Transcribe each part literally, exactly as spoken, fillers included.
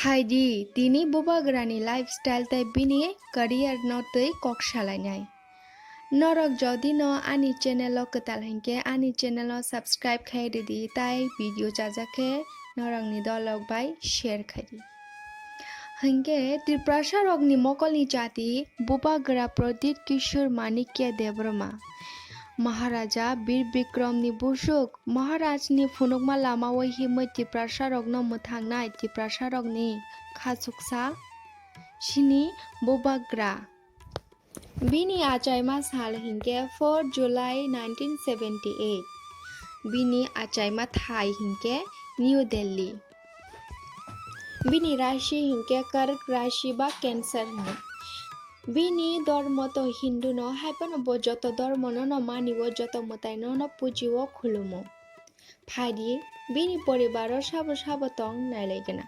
Phaidi, tini bubagrani lifestyle tei bini career no twi kok salainai. Norok jodi no ani channel o kwtal hinkhe ani channel o subscribe khai ridi tei video chajak khe norokni dolok bai share khai di. Hinkhe Tiprasa rokni mokolni jati bubagra Pradip Kishore Manikya Debbarma, Maharaja Bir Bikramni busuk, Maharajni phunukma lamao himwi Tiprasarokno mwthangnai Tiprasarokni khachuksa sini bubagra. Bini achaima sal hinkhe four July nineteen seventy eight. Bini achaima thai hinkhe New Delhi. Bini rasi hinkhe Kark rasi ba Cancer hino. Bini dormo to Hindu no, hai phano bo joto dormo no no mani o, joto mwtai no no puji o, khulumo. Phaidi, bini poribar o sabo sabo tong nailai gana.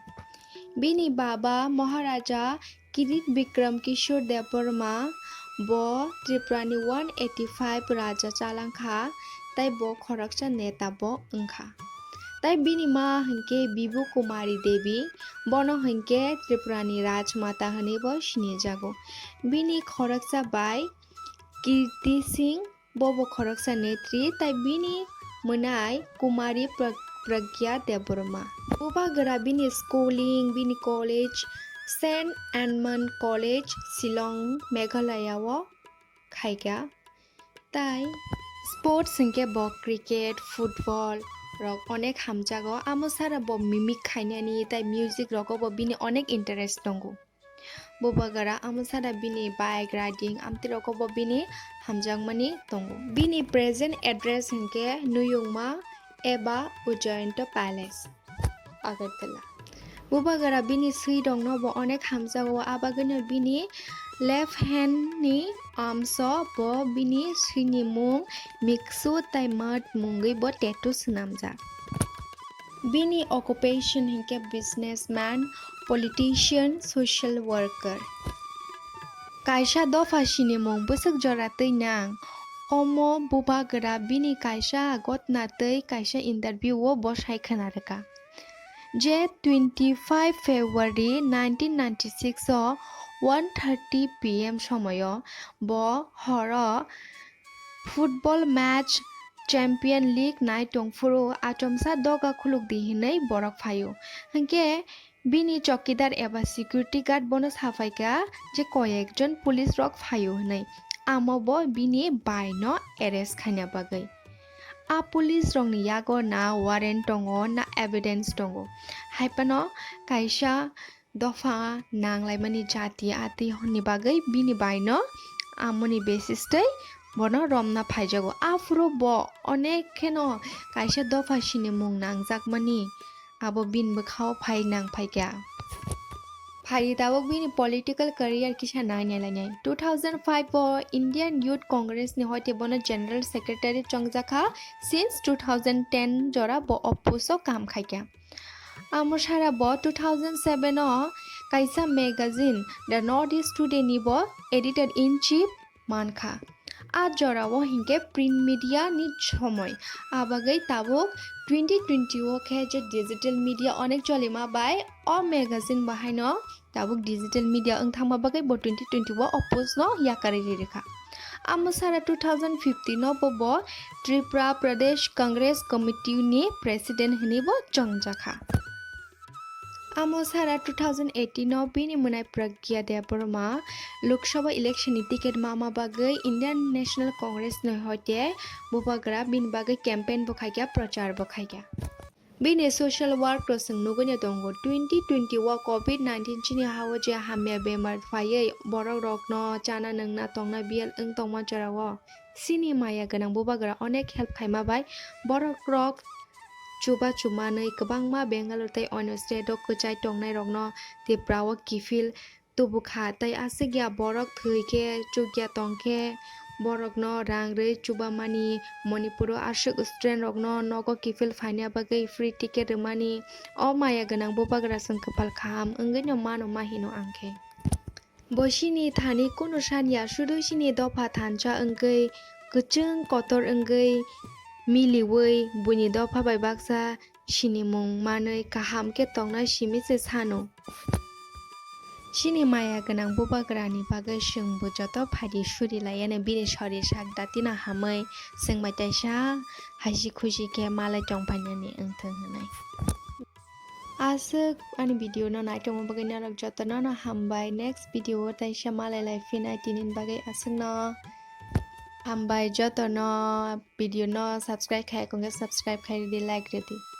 Bini baba Maharaja Kirit Bikram Kishore Debbarma, bo Tripurani one eighty five raja chalangkha, tei bo khoroksa neta bo wngkha. Tei bini ma hinkhe Bibu Kumari Devi, bono hinkhe Tripurani Rajmata hwnwi bo sinijago. Bini khoroksa bai Kirti Singh, bo bo khoroksa netri, tei bini mwnai Kumari Pra-, Pragya Debbarma. Bubagra bini schooling, bini college Saint Edmund College, Shillong, Meghalaya o khaikha. Tai sports hinkhe bo cricket, football rok onek hamjago. Amo sara bo mimic khainani tai music rogo bo bini onek interest tongo. Bubagra amo sara bini bike riding amtwi rogo bo bini hamjakmani tongo. Bini present address hinkhe Nuyungma eba Ujjayanta Palace, Agartala. Bubagra bini swi rokno bo onek hamjago, abagwino bini left hand ni arms o bo bini swini mung Miksu tai Mat mungwi bo tattoo swnamjak. Bini occupation hinkhe businessman, politician, social worker. Kaisa dopha sinimung bwswk jora twi nang. Omo bubagra bini kaisa gotna twi kaisa interview o bo sai khwna rwkha. Je twenty five February nineteen ninety six o one thirty P M somoyo bo horo football match Champion League nai tongphuru achomsa doga khulukdi hinwi borok phaio. Hinkhe bini chowkidar eba security guard bono saphaikha je koyekjon police rok phaio hinwi. Amo bo bini bai no arrest khaina bagwi. A police rokni yago na warrant tongo, na evidence tongo. Hai phano kaisa dopha nanglaimani jati atwi hwnni bagwi bini baino amoni basis twi bono romna phaijago. Aphuru bo onek kheno kaisa dopha sinimung nangjakmani abo bini bwkhao phai nang phaikha. Phai tabuk bini political career kisa nai nai lainai. Two thousand five o Indian Youth Congress ni hoite bono General Secretary chongjakha. Since two thousand ten jora bo o post o kam khaikha. Amo sara bo two thousand seven o kaisa magazine The North East Today ni bo editor in chief mankha. A jora o hinkhe print media ni somoi, abagwi tabuk twenty twenty o khe je digital media onek cholima bai o magazine bo haino tabuk digital media wng thangma bagwi bo twenty twenty o o post no yakarwi ririkha. Amo sara two thousand fifteen o bo bo Tripura Pradesh Congress Committee ni President hwnwi bo chongjakha. Amo sara two thousand eighteen o bini mwnai Pragya Debbarma Lok Sabha election ni ticket mama bagwi Indian National Congress ni hoite bubagra bini bagwi campaign bo khaikha, prochar bo khaikha. Bini social work rok chwng nugwino tongo. Twenty twenty o covid nineteen chini ha-o je hamya bemar phaiwi borok rokno chana nwngna tongna biyal wng tongma jorao chini maya gwnang bubagra onek help khaima bai borok rok chuba chumanwi kwbangma Bangalore tei onyo state o kwchai tongnai rokno Tripura o kiphil tubukha, tei aswk ya borok thwi khe chukya tong khe borokno rang rwi chubamani, Manipur o aswk student rokno nogo kiphil phaina bagwi free ticket rwmani, o maya gwnang bubagra chwng kwpal kaham wngwino mano ma hino ang khe. Bo chini thani kunu san ya, sudu chini dopha thansa wngwi kwchwng kotor wngwi miliwi buini dopha bai baksa sinimung manwi kaham khe tongnai simi se sano. Chini maya gwnang bubagrani bagwi chwngbo joto phaidi suri laiyano bini sori sak datino hamwi chwng bai taisa haisi khusi khe malai tongpainani wngthung hwnwi. Aswk ani video no naitongma bagwi norok jotono no hambai. Next video o taisa malai lai phinai tinini bagwi aswkno hambai jotono. Video no subscribe khai kongkhe subscribe khai rwdi, like rwdi.